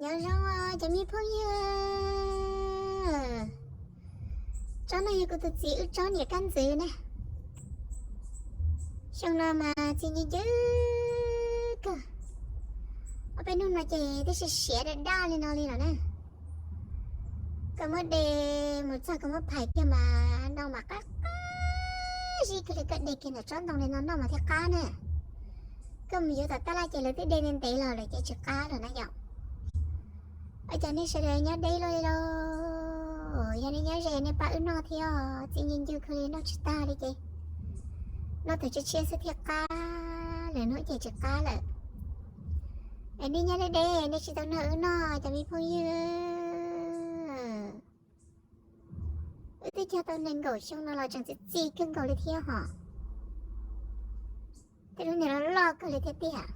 Nyob zoo cov me phooj ywg, tsob no yog kuv tus txiv wb tsob niam kab ntxwv na. Xyoo no mas txi ncw ncw kawg. Ob peb hnub no ces twb siav siav daj daj li no li lawm na. Koj muab de mus txog koj muab phais kiag mas no mas qab qab zib kawg li, koj de kiag ntawm tsob ntoo li no noj mas thiaj qab na. Koj mus yuav tom tab laj ces lawv twb de ntev ntev los lawm ces tsis qab lawm na yom. Ua cas nej sawv daws nyob deb luaj li lauj? Yog nej nyob ze nej pab wb noj thiab, txi ncw ncw kawg li noj tsis tag li ces noj thaum tshiab tshiab xwb thiaj qab, lwm hnub ces tsis qab lawm. Es nej nyob deb deb nej tsis tau nrog wb noj cov me phooj ywg. Wb twb cog tau nees nkaum xyoo no los tseem txi txi kawg nkaus li thiab hos. Tej lub niag loj loj kawg li thiab tiag.